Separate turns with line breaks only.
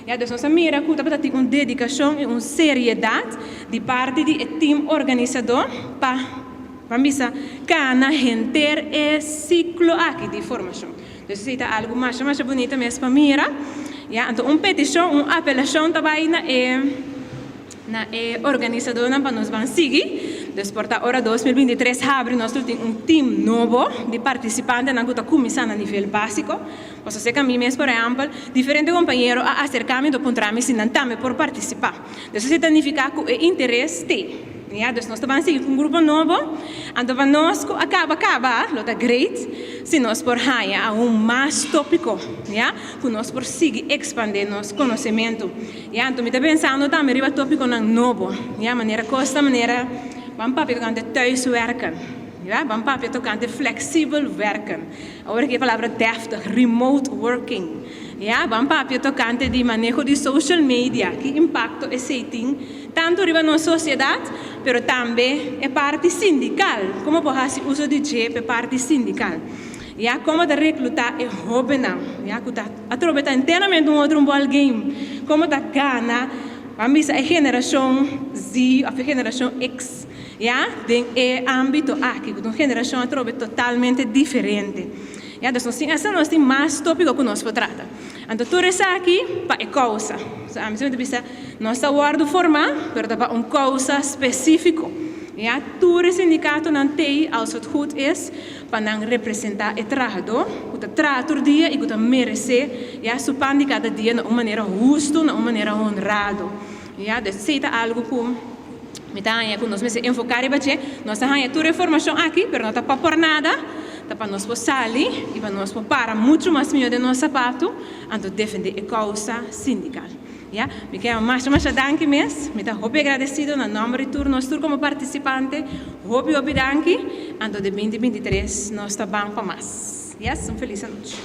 Ja, dus nos a mira ku tabatin un dedikashon i un seriedat di parti di e team organisadó pa misa kana henter e siklo aki di formashon. Dus esei ta algu masha masha bunita mes pa mira. Ja, anto un petishon, un apelashon tambe na e organisadónan pa nos ban sigui. Dus por ta ora 2023 habri, nos tin un team nobo di partisipantenan ku ta kuminsá na nivel básiko. Osea, ku ami mes, por ehèmpel, diferente kompañero a aserká mi puntra mi si nan tambe por partisipá. Dus esei ta nifiká ku e interes tin. Ja, dus nos ta bai sigui ku un grupo nobo. Anto pa nos a kaba kaba, lo ta great, si nos por haña un mas tópiko, ja, ku nos por sigui ekspandé nos konosementu. Ja, anto mi ta pensando tambe riba tópikonan nobo, ja, manera kosta manera ban papia tokante thuiswerken. Ja, ban papia tokante flexibel werken. Awor ku e palabra deftig, remote working. Ja, ban papia tokante di maneho di social media, ki impakto esei tin tantu riba nos sosiedat, pero tambe e parti sindikal, kon por hasi uso di dje e parti sindikal. Ja, kon ta reklutá e hóbennan, ja, ku ta atrobe ta enteramente un otro ball game. Kon ta gana, ban bisa e generashon Z òf e generashon X, ja, den e ámbito aki, un generashon atrobe totalmente diferente. Ja, dus nos tin, asina nos tin mas tópiko ku nos por trata. Anto, tur esaki pa e kousa. So, ami semper bisa, nos ta wòrdu formá, pero pa un kousa spesífiko. Ja, tur sindikatonan tei, als het goed is, pa nan representá e trahadó, ku ta traha tur dia i ku ta meresé, ja, su pan di kada dia na un manera hustu, na un manera honrado. Ja, dus esei ta algu ku mi ta ku nos mester enfoká riba dje, nos ta haña tur informashon aki, pero no ta pa por nada, ta pa nos por sali i pa nos por para muchu mas mihó den nos sapatu, anto defendé e kousa sindikal. Ja, mi ke masha masha danki mes, mi ta hopi agradesido na nòmber di tur nos tur komo partisipante, hopi hopi danki, anto den 2023 nos ta ban pa mas. Yes, un felis anochi.